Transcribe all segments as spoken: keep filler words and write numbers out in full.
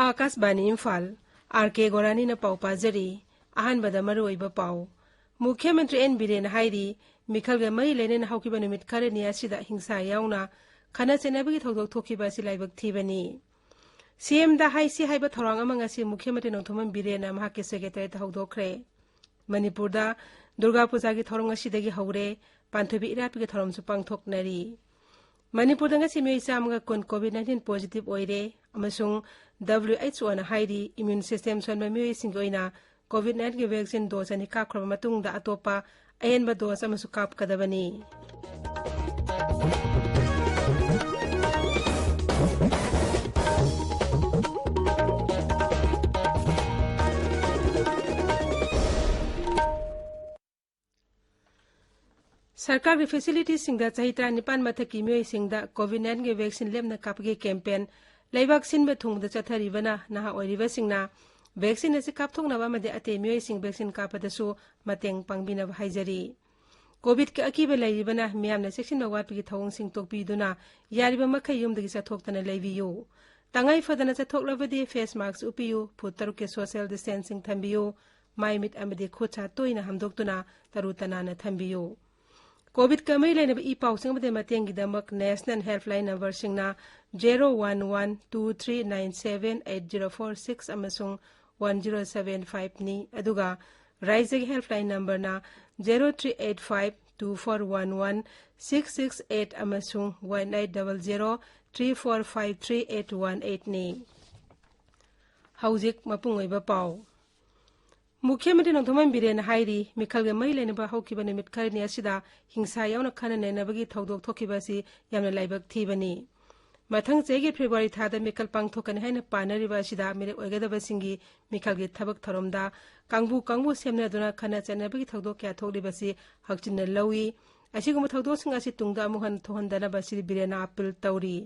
ꯑꯥꯀꯥꯁꯕꯥꯅꯤ Imphal, R ꯀꯦ ꯒꯣꯔꯥꯅꯤꯅ ꯄꯥꯎ ꯄꯥꯖꯔꯤ꯫ ꯑꯍꯥꯟꯕꯗ ꯃꯔꯨꯑꯣꯏꯕ ꯄꯥꯎ꯫ ꯃꯨꯈ꯭ꯌ ꯃꯟꯇ꯭ꯔꯤ ꯑꯦꯟ ꯕꯤꯔꯦꯟꯅ ꯍꯥꯏꯔꯤ, ꯃꯤꯈꯜꯒ ꯃꯔꯤ ꯂꯩꯅꯅ ꯍꯧꯈꯤꯕ ꯅꯨꯃꯤꯠ ꯈꯔꯅꯤ ꯑꯁꯤꯗ ꯍꯤꯡꯁꯥ ꯌꯥꯎꯅ ꯈꯠꯅ ꯆꯩꯅꯕꯒꯤ ꯊꯧꯗꯣꯛ ꯊꯣꯛꯈꯤꯕ ꯑꯁꯤ ꯂꯥꯏꯕꯛ ꯊꯤꯕꯅꯤ꯫ ꯁꯤ ꯑꯦꯝꯗ ꯍꯥꯏꯁꯤ ꯍꯥꯏꯕ ꯊꯧꯔꯥꯡ ꯑꯃ ꯉꯁꯤ ꯃꯨꯈ꯭ꯌ ꯃꯟꯇ꯭ꯔꯤ ꯅꯣꯡꯊꯣꯝꯕꯝ ꯕꯤꯔꯦꯟꯅ ꯃꯍꯥꯛꯀꯤ ꯁꯦꯀ꯭ꯔꯦꯇꯔꯤꯌꯦꯠꯇ ꯍꯧꯗꯣꯛꯈ꯭ꯔꯦ꯫ ꯃꯅꯤꯄꯨꯔꯗ ꯗꯨꯔꯒꯥ ꯄꯨꯖꯥꯒꯤ ꯊꯧꯔꯝ ꯉꯁꯤꯗꯒꯤ ꯍꯧꯔꯦ꯫ ꯄꯥꯟꯊꯣꯏꯕꯤ ꯏꯔꯥꯠꯄꯒꯤ ꯊꯧꯔꯝꯁꯨ ꯄꯥꯡꯊꯣꯛꯅꯔꯤ꯫ ꯃꯅꯤꯄꯨꯔꯗ ꯉꯁꯤ ꯃꯤꯑꯣꯏ ꯆꯥꯝꯃꯒ ꯀꯨꯟ COVID nineteen positive ꯑꯣꯏꯔꯦ ꯑꯃꯁꯨꯡ W H O ꯅ ꯍꯥꯏꯔꯤ, immune system ꯁꯣꯟꯕ ꯃꯤꯑꯣꯏꯁꯤꯡꯒꯤ ꯑꯣꯏꯅ COVID nineteen ꯒꯤ vaccine dose ꯑꯅꯤ ꯀꯥꯞꯈ꯭ꯔꯕ ꯃꯇꯨꯡꯗ ꯑꯇꯣꯞꯄ ꯑꯍꯦꯟꯕ dose ꯑꯃꯁꯨ ꯀꯥꯞꯀꯗꯕꯅꯤ꯫ ꯁꯔꯀꯥꯔꯒꯤ facility ꯁꯤꯡꯗ ꯆꯍꯤ ꯇꯔꯥꯅꯤꯄꯥꯟ ꯃꯊꯛꯀꯤ ꯃꯤꯑꯣꯏꯁꯤꯡꯗ COVID nineteen ꯒꯤ vaccine ꯂꯦꯞꯅ ꯀꯥꯞꯄꯒꯤ campaign ꯂꯩꯕꯥꯛ ꯁꯤꯟꯕ ꯊꯨꯡꯕꯗ ꯆꯠꯊꯔꯤꯕꯅ ꯅꯍꯥ ꯑꯣꯏꯔꯤꯕꯁꯤꯡꯅ vaccine ꯑꯁꯤ ꯀꯥꯞꯊꯣꯛꯅꯕ ꯑꯃꯗꯤ ꯑꯇꯩ ꯃꯤꯑꯣꯏꯁꯤꯡ vaccine ꯀꯥꯞꯄꯗꯁꯨ ꯃꯇꯦꯡ ꯄꯥꯡꯕꯤꯅꯕ ꯍꯥꯏꯖꯔꯤ꯫ COVID ꯀꯤ ꯑꯀꯤꯕ ꯂꯩꯔꯤꯕꯅ ꯃꯤꯌꯥꯝꯅ ꯆꯦꯛꯁꯤꯟꯕ ꯋꯥꯠꯄꯒꯤ ꯊꯧꯑꯣꯡꯁꯤꯡ ꯇꯣꯛꯄꯤꯗꯨꯅ ꯌꯥꯔꯤꯕ ꯃꯈꯩ ꯌꯨꯝꯗꯒꯤ ꯆꯠꯊꯣꯛꯇꯅ ꯂꯩꯕꯤꯌꯨ꯫ ꯇꯉꯥꯏ ꯐꯗꯅ ꯆꯠꯊꯣꯛꯂꯕꯗꯤ face mask ꯎꯞꯄꯤꯌꯨ, ꯐꯨꯠ ꯇꯔꯨꯛꯀꯤ social distancing ꯊꯝꯕꯤꯌꯨ, ꯃꯥꯏ ꯃꯤꯠ ꯑꯃꯗꯤ ꯈꯨꯠ ꯁꯥ ꯇꯣꯏꯅ ꯍꯥꯝꯗꯣꯛꯇꯨꯅ ꯇꯔꯨ ꯇꯅꯥꯟꯅ ꯊꯝꯕꯤꯌꯨ꯫ COVID ꯀ ꯃꯔꯤ ꯂꯩꯅꯕ ꯏ ꯄꯥꯎꯁꯤꯡ ꯑꯃꯗꯤ ꯃꯇꯦꯡꯒꯤꯗꯃꯛ national helpline number ꯁꯤꯡꯅ zero one one two three nine seven eight zero four six ꯑꯃꯁꯨꯡ one zero seven five ꯅꯤ, ꯑꯗꯨꯒ ꯔꯥꯏꯖ꯭ꯌꯒꯤ helpline number ꯅ zero three eight five two four one one six six eight ꯑꯃꯁꯨꯡ one eight double zero three four five three eight one eight ꯅꯤ꯫ ꯍꯧꯖꯤꯛ ꯃꯄꯨꯡ ꯑꯣꯏꯕ ꯄꯥꯎ꯫ ꯃꯨꯈ꯭ꯌ ꯃꯟꯇ꯭ꯔꯤ ꯅꯣꯡꯊꯣꯝꯕꯝ ꯕꯤꯔꯦꯟꯅ ꯍꯥꯏꯔꯤ, ꯃꯤꯈꯜꯒ ꯃꯔꯤ ꯂꯩꯅꯕ ꯍꯧꯈꯤꯕ ꯅꯨꯃꯤꯠ ꯈꯔꯅꯤ ꯑꯁꯤꯗ ꯍꯤꯡꯁꯥ ꯌꯥꯎꯅ ꯈꯟꯅ ꯅꯩꯅꯕꯒꯤ ꯊꯧꯗꯣꯛ ꯊꯣꯛꯈꯤꯕ ꯑꯁꯤ ꯌꯥꯝꯅ ꯂꯥꯏꯕꯛ ꯊꯤꯕꯅꯤ꯫ ꯃꯊꯪ ꯆꯍꯤꯒꯤ ꯐꯦꯕ꯭ꯔꯨꯋꯥꯔꯤ ꯊꯥꯗ ꯃꯤꯈꯜ ꯄꯥꯡꯊꯣꯛꯀꯅꯤ ꯍꯥꯏꯅ ꯄꯥꯅꯔꯤꯕ ꯑꯁꯤꯗ ꯃꯤꯔꯦꯞ ꯑꯣꯏꯒꯗꯕꯁꯤꯡꯒꯤ ꯃꯤꯈꯜꯒꯤ ꯊꯕꯛ ꯊꯧꯔꯝꯗ ꯀꯥꯡꯕꯨ ꯀꯥꯡꯕꯨ ꯁꯦꯝꯅꯗꯨꯅ ꯈꯠꯅ ꯆꯩꯅꯕꯒꯤ ꯊꯧꯗꯣꯛ ꯀꯌꯥ ꯊꯣꯛꯂꯤꯕꯁꯤ ꯍꯛꯆꯤꯟꯅ ꯂꯧꯏ꯫ ꯑꯁꯤꯒꯨꯝꯕ ꯊꯧꯗꯣꯛꯁꯤꯡ ꯑꯁꯤ ꯇꯨꯡꯗ ꯑꯃꯨꯛ ꯍꯟꯅ ꯊꯣꯛꯍꯟꯗꯅꯕ ꯁ꯭ꯔꯤ ꯕꯤꯔꯦꯟꯅ ꯑꯥꯄꯤꯜ ꯇꯧꯔꯤ꯫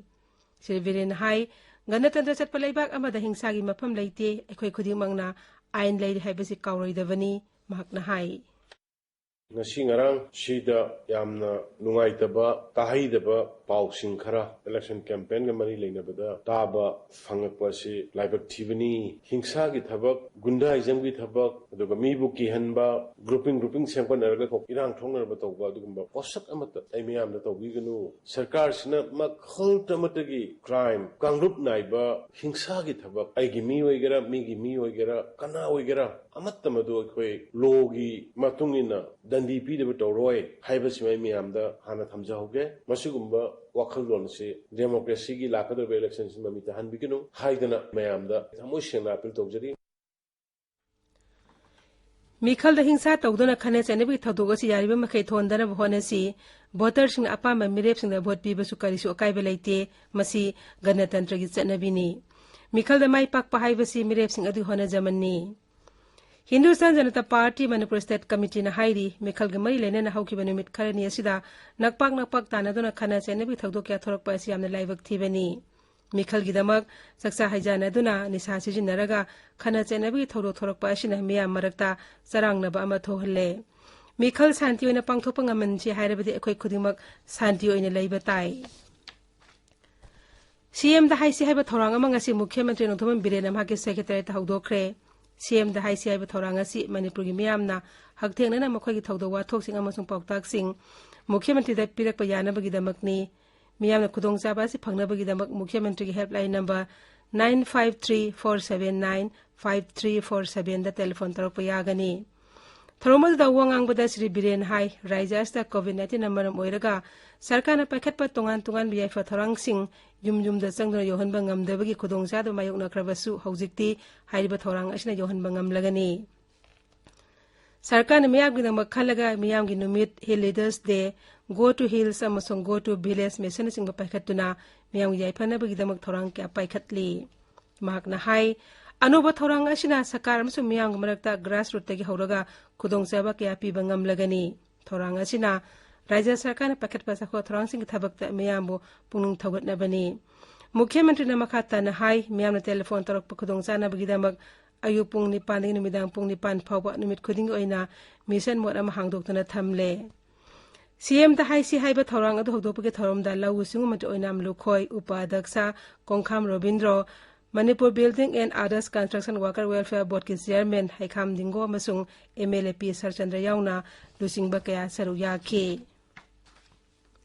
ꯁ꯭ꯔꯤ ꯕꯤꯔꯦꯟꯅ ꯍꯥꯏ, ꯒꯅꯇꯟꯇ꯭ꯔ ꯆꯠꯄ ꯂꯩꯕꯥꯛ ꯑꯃꯗ ꯍꯤꯡꯁꯥꯒꯤ ꯃꯐꯝ ꯂꯩꯇꯦ, ꯑꯩꯈꯣꯏ ꯈꯨꯗꯤꯡꯃꯛꯅ ꯑꯥꯏꯟ ꯂꯩꯔꯤ ꯍꯥꯏꯕꯁꯤ ꯀꯥꯎꯔꯣꯏꯗꯕꯅꯤ, ꯃꯍꯥꯛꯅ ꯍꯥꯏ꯫ ꯉꯁꯤ ꯉꯔꯥꯡ ꯁꯤꯗ ꯌꯥꯝꯅ ꯅꯨꯡꯉꯥꯏꯇꯕ, ꯇꯥꯍꯩꯗꯕ ꯄꯥꯎꯁꯤꯡ ꯈꯔ election campaignꯒ ꯃꯔꯤ ꯂꯩꯅꯕꯗ ꯇꯥꯕ ꯐꯪꯂꯛꯄ ꯑꯁꯤ ꯂꯥꯏꯕꯛ ꯊꯤꯕꯅꯤ꯫ ꯍꯤꯡꯁꯥꯒꯤ ꯊꯕꯛ, ꯒꯨꯟꯗꯥꯏꯖꯝꯒꯤ ꯊꯕꯛ, ꯑꯗꯨꯒ ꯃꯤꯕꯨ ꯀꯤꯍꯟꯕ, grouping grouping ꯁꯦꯝꯒꯠꯅꯔꯒ ꯏꯔꯥꯡ ꯊꯣꯛꯅꯔꯕ ꯇꯧꯕ, ꯑꯗꯨꯒꯨꯝꯕ ꯄꯣꯠꯁꯛ ꯑꯃꯠꯇ ꯑꯩ ꯃꯤꯌꯥꯝꯗ ꯇꯧꯕꯤꯒꯅꯨ꯫ ꯁꯔꯀꯥꯔꯁꯤꯅ ꯃꯈꯜ ꯑꯃꯠꯇꯒꯤ crime, ꯀꯥꯡꯂꯨꯞ ꯅꯥꯏꯕ ꯍꯤꯡꯁꯥꯒꯤ ꯊꯕꯛ, ꯑꯩꯒꯤ ꯃꯤ ꯑꯣꯏꯒꯦꯔꯥ, ꯃꯤꯒꯤ ꯃꯤ ꯑꯣꯏꯒꯦꯔꯥ, ꯀꯅꯥ ꯑꯣꯏꯒꯦꯔꯥ, ꯑꯃꯠꯇ ꯃꯗꯨ ꯑꯩꯈꯣꯏ lawꯒꯤ ꯃꯇꯨꯡ ꯏꯟꯅ ꯗꯟꯗꯤ ꯄꯤꯗꯕ ꯇꯧꯔꯣꯏ ꯍꯥꯏꯕꯁꯤꯃ ꯑꯩ ꯃꯌꯥꯝꯗ ꯍꯥꯟꯅ ꯊꯝꯖꯍꯧꯒꯦ꯫ ꯃꯁꯤꯒꯨꯝꯕ ꯋꯥꯈꯜꯂꯣꯟ ꯑꯁꯤ democracyꯒꯤ ꯂꯥꯛꯀꯗꯧꯔꯤꯕ electionꯁꯤ ꯃꯃꯤꯠ ꯇꯥꯍꯟꯕꯤꯒꯅꯨ ꯍꯥꯏꯗꯅ ꯃꯌꯥꯝꯗ ꯊꯃꯣꯏ ꯁꯦꯡꯅ appeal ꯇꯧꯖꯔꯤ꯫ ꯃꯤꯈꯜꯗ ꯍꯤꯡꯁꯥ ꯇꯧꯗꯨꯅ ꯈꯠꯅ ꯆꯩꯅꯕꯒꯤ ꯊꯧꯗꯣꯛ ꯑꯁꯤ ꯌꯥꯔꯤꯕ ꯃꯈꯩ ꯊꯣꯟꯗꯅꯕ ꯍꯣꯠꯅꯁꯤ꯫ Voterꯁꯤꯡꯅ ꯑꯄꯥꯝꯕ ꯃꯤꯔꯦꯞꯁꯤꯡꯗ vote ꯄꯤꯕꯁꯨ ꯀꯔꯤꯁꯨ ꯑꯀꯥꯏꯕ ꯂꯩꯇꯦ꯫ ꯃꯁꯤ ꯒꯅꯇꯟꯇ꯭ꯔꯒꯤ ꯆꯠꯅꯕꯤꯅꯤ꯫ ꯃꯤꯈꯜꯗ ꯃꯥꯏ ꯄꯥꯛꯄ ꯍꯥꯏꯕꯁꯤ ꯃꯤꯔꯦꯞꯁꯤꯡ ꯑꯗꯨꯒꯤ ꯍꯣꯠꯅꯖꯃꯟꯅꯤ꯫ Hindustan Janata Party Manipur State Committeeꯅ ꯍꯥꯏꯔꯤ, ꯃꯤꯈꯜꯒ ꯃꯔꯤ ꯂꯩꯅꯅ ꯍꯧꯈꯤꯕ ꯅꯨꯃꯤꯠ ꯈꯔꯅꯤ ꯑꯁꯤꯗ ꯅꯛꯄꯥꯛ ꯅꯛꯄꯥꯛ ꯇꯥꯟꯅꯗꯨꯅ ꯈꯠꯅ ꯆꯩꯅꯕꯒꯤ ꯊꯧꯗꯣꯛ ꯀꯌꯥ ꯊꯣꯔꯛꯄ ꯑꯁꯤ ꯌꯥꯝꯅ ꯂꯥꯏꯕꯛ ꯊꯤꯕꯅꯤ꯫ ꯃꯤꯈꯜꯒꯤꯗꯃꯛ ꯆꯥꯛꯆꯥ ꯍꯩꯖꯥꯟꯅꯗꯨꯅ ꯅꯤꯁꯥ ꯁꯤꯖꯤꯟꯅꯔꯒ ꯈꯠꯅ ꯆꯩꯅꯕꯒꯤ ꯊꯧꯗꯣꯛ ꯊꯣꯔꯛꯄ ꯑꯁꯤꯅ ꯃꯤꯌꯥꯝ ꯃꯔꯛꯇ ꯆꯔꯥꯡꯅꯕ ꯑꯃ ꯊꯣꯛꯍꯜꯂꯦ꯫ ꯃꯤꯈꯜ ꯁꯥꯟꯇꯤ ꯑꯣꯏꯅ ꯄꯥꯡꯊꯣꯛꯄ ꯉꯝꯍꯟꯁꯤ ꯍꯥꯏꯔꯕꯗꯤ ꯑꯩꯈꯣꯏ ꯈꯨꯗꯤꯡꯃꯛ ꯁꯥꯟꯇꯤ ꯑꯣꯏꯅ ꯂꯩꯕ ꯇꯥꯏ꯫ CMꯗ ꯍꯥꯏꯁꯤ ꯍꯥꯏꯕ ꯊꯧꯔꯥꯡ ꯑꯃ ꯉꯁꯤ ꯃꯨꯈ꯭ꯌ ꯃꯟꯇ꯭ꯔꯤ ꯅꯣꯡꯊꯣꯝꯕꯝ ꯕꯤꯔꯦꯟꯅ ꯃꯍꯥꯛꯀꯤ Secretariatꯇ ꯍꯧꯗꯣꯛꯈ꯭ꯔꯦ꯫ CMꯗ ꯍꯥꯏꯁꯤ ꯍꯥꯏꯕ ꯊꯧꯔꯥꯡ ꯑꯁꯤ ꯃꯅꯤꯄꯨꯔꯒꯤ ꯃꯤꯌꯥꯝꯅ ꯍꯛꯊꯦꯡꯅꯅ ꯃꯈꯣꯏꯒꯤ ꯊꯧꯗꯣꯛ ꯋꯥꯊꯣꯛꯁꯤꯡ ꯑꯃꯁꯨꯡ ꯄꯥꯎꯇꯥꯛꯁꯤꯡ ꯃꯨꯈ꯭ꯌ ꯃꯟꯇ꯭ꯔꯤꯗ ꯄꯤꯔꯛꯄ ꯌꯥꯅꯕꯒꯤꯗꯃꯛꯅꯤ꯫ ꯃꯤꯌꯥꯝꯅ ꯈꯨꯗꯣꯡꯆꯥꯕ ꯑꯁꯤ ꯐꯪꯅꯕꯒꯤꯗꯃꯛ ꯃꯨꯈ꯭ꯌ ꯃꯟꯇ꯭ꯔꯤꯒꯤ helpline number nine five three four seven nine five three four sevenꯗ telephone ꯇꯧꯔꯛꯄ ꯌꯥꯒꯅꯤ꯫ ꯊꯧꯔꯝ ꯑꯗꯨꯗ ꯋꯥ ꯉꯥꯡꯕꯗ ꯁ꯭ꯔꯤ ꯕꯤꯔꯦꯟ ꯍꯥꯏ, ꯔꯥꯖ꯭ꯌ ꯑꯁꯤꯗ COVID nineteenꯅ ꯃꯔꯝ ꯑꯣꯏꯔꯒ ꯁꯔꯀꯥꯔꯅ ꯄꯥꯏꯈꯠꯄ ꯇꯣꯉꯥꯟ ꯇꯣꯉꯥꯟꯕ ꯌꯥꯏꯐ ꯊꯧꯔꯥꯡꯁꯤꯡ ꯌꯨꯝ ꯌꯨꯝꯗ ꯆꯪꯗꯨꯅ ꯌꯧꯍꯟꯕ ꯉꯝꯗꯕꯒꯤ ꯈꯨꯗꯣꯡꯆꯥꯗꯕ ꯃꯥꯌꯣꯛꯅꯈ꯭ꯔꯕꯁꯨ ꯍꯧꯖꯤꯛꯇꯤ ꯍꯥꯏꯔꯤꯕ ꯊꯧꯔꯥꯡ ꯑꯁꯤꯅ ꯌꯧꯍꯟꯕ ꯉꯝꯂꯒꯅꯤ꯫ ꯁꯔꯀꯥꯔꯅ ꯃꯤꯌꯥꯝꯒꯤꯗꯃꯛ ꯈꯜꯂꯒ ꯃꯤꯌꯥꯝꯒꯤ ꯅꯨꯃꯤꯠ, Hill Leaders Day, Go to Hills ꯑꯃꯁꯨꯡ Go to Village Missionꯅꯆꯤꯡꯕ ꯄꯥꯏꯈꯠꯇꯨꯅ ꯃꯤꯌꯥꯝꯒꯤ ꯌꯥꯏꯐꯅꯕꯒꯤꯗꯃꯛ ꯊꯧꯔꯥꯡ ꯀꯌꯥ ꯄꯥꯏꯈꯠꯂꯤ꯫ ꯃꯍꯥꯛꯅ ꯍꯥꯏ, ꯑꯅꯧꯕ ꯊꯧꯔꯥꯡ ꯑꯁꯤꯅ ꯁꯔꯀꯥꯔ ꯑꯃꯁꯨꯡ ꯃꯤꯌꯥꯝꯒꯤ ꯃꯔꯛꯇ grassrootꯇꯒꯤ ꯍꯧꯔꯒ ꯈꯨꯗꯣꯡꯆꯥꯕ ꯀꯌꯥ ꯄꯤꯕ ꯉꯝꯂꯒꯅꯤ꯫ ꯊꯧꯔꯥꯡ ꯑꯁꯤꯅ ꯔꯥꯖ꯭ꯌ ꯁꯔꯀꯥꯔꯅ ꯄꯥꯏꯈꯠꯄ ꯆꯥꯎꯈꯠ ꯊꯧꯔꯥꯡꯁꯤꯡꯒꯤ ꯊꯕꯛꯇ ꯃꯤꯌꯥꯝꯕꯨ ꯄꯨꯛꯅꯤꯡ ꯊꯧꯒꯠꯅꯕꯅꯤ꯫ ꯃꯨꯈ꯭ꯌ ꯃꯟꯇ꯭ꯔꯤꯅ ꯃꯈꯥ ꯇꯥꯅ ꯍꯥꯏ, ꯃꯤꯌꯥꯝꯅ telephone ꯇꯧꯔꯛꯄ ꯈꯨꯗꯣꯡꯆꯥꯅꯕꯒꯤꯗꯃꯛ ꯑꯌꯨꯛ ꯄꯨꯡ ꯅꯤꯄꯥꯟꯗꯒꯤ ꯅꯨꯃꯤꯗꯥꯡ ꯄꯨꯡ ꯅꯤꯄꯥꯟ ꯐꯥꯎꯕ ꯅꯨꯃꯤꯠ ꯈꯨꯗꯤꯡꯒꯤ ꯑꯣꯏꯅ ꯃꯤꯁꯟ ꯃꯣꯠ ꯑꯃ ꯍꯥꯡꯗꯣꯛꯇꯨꯅ ꯊꯝꯂꯦ꯫ ꯁꯤꯑꯦꯝꯗ ꯍꯥꯏꯁꯤ ꯍꯥꯏꯕ ꯊꯧꯔꯥꯡ ꯑꯗꯨ ꯍꯧꯗꯣꯛꯄꯒꯤ ꯊꯧꯔꯝꯗ ꯂꯧꯎ ꯁꯤꯡꯎ ꯃꯟꯇ꯭ꯔꯤ ꯑꯣꯏꯅꯥꯝ ꯂꯨꯈꯣꯏ, ꯎꯄ ꯑꯗ꯭ꯌꯛꯁ Kongkham Robindro, Manipur building and other construction worker welfare ꯕꯣꯔꯗꯀꯤ ꯆꯤꯌꯔꯃꯦꯟ ꯍꯩꯈꯥꯝ ꯗꯤꯡꯒꯣ ꯑꯃꯁꯨꯡ ꯑꯦꯝ ꯑꯦꯜ ꯑꯦ ꯄꯤ ꯁꯔꯆꯟꯗ꯭ꯔ ꯌꯥꯎꯅ ꯂꯨꯆꯤꯡꯕ ꯀꯌꯥ ꯁꯔꯨꯛ ꯌꯥꯈꯤ꯫